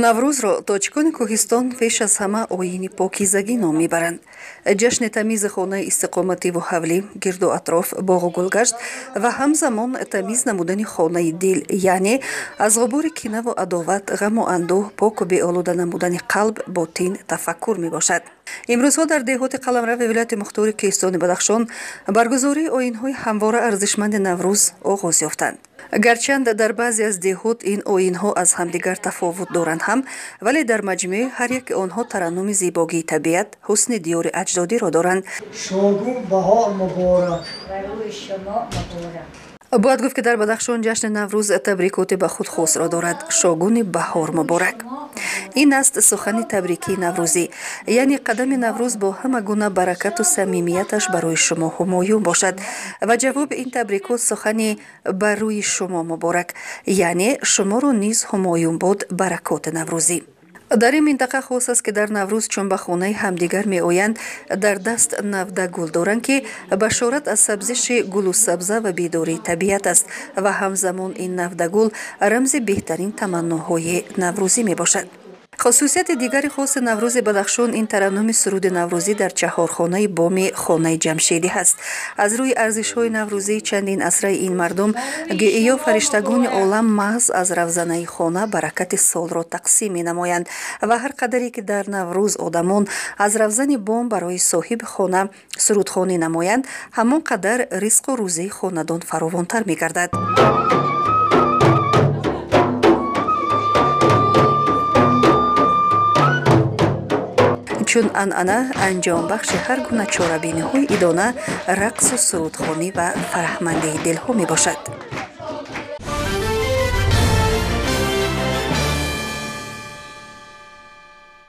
Наврӯзро тоҷикони Кӯҳистон пеш аз ҳама оини покизагӣ ном мебаранд. Ҷашни тамизи хонаи истиқомативу ҳавлӣ, гирду атроф, боғу гулгашт ва ҳамзамон тамиз намудани хонаи дил, яъне аз ғубори кинаву адоват, ғаму андӯҳ поку беолуда намудани қалб, ботин, тафаккур мебошад. Имрӯзҳо дар деҳоти қаламрави вилояти мухтори Кӯҳистони Бадахшон баргузории оинҳои ҳамвора арзишманди Наврӯз оғоз ёфтанд. Гарчанд дар баъзе аз деҳот ин оинҳо аз ҳамдигар тафовут доранд ҳам, вале дар маҷмӯъ ҳар яке онҳо тараннуми зебогии табиат, ҳусни диёри аҷдодиро доранд. Шогун баҳор муборак. Барои шумо муборак. Бояд гуфт, ки дар Бадахшон ҷашни Наврӯз табрикоти ба худ хосро дорад. Шогуни баҳор муборак. Ин аст сухани табрикии наврӯзӣ, яъне қадами Наврӯз бо ҳама гуна баракату самимияташ барои шумо ҳумоюн бошад. Ва ҷавоби ин табрикот сухани ба рӯи шумо муборак, яъне шуморо низ ҳумоюн буд баракоти наврӯзӣ. Дар ин минтақа хос аст, ки дар Наврӯз чун ба хонаи ҳамдигар меоянд, дар даст навда гул доранд, ки башорат аз сабзиши гулу сабза ва бедории табиат аст ва ҳамзамон ин навдагул рамзи беҳтарин таманноҳои наврӯзӣ мебошад. Хусусияти дигари хоси Наврӯзи Бадахшон ин тараннуми суруди наврӯзӣ дар чаҳорхонаи боми хонаи ҷамшедӣ ҳаст. Аз рӯи арзишҳои наврӯзии чандин асраи ин мардум, гӯё фариштагони олам маҳз аз равзанаи хона баракати солро тақсим менамоянд ва ҳар қадаре ки дар Наврӯз одамон аз равзани бом барои соҳиби хона сурудхонӣ намоянд, ҳамон қадар ризқу рӯзии хонадон фаровонтар мегардад. Чун анъана анҷомбахши ҳар гуна чорабиниҳои идона рақсу сурудхонӣ ва фараҳмандии дилҳо мебошад.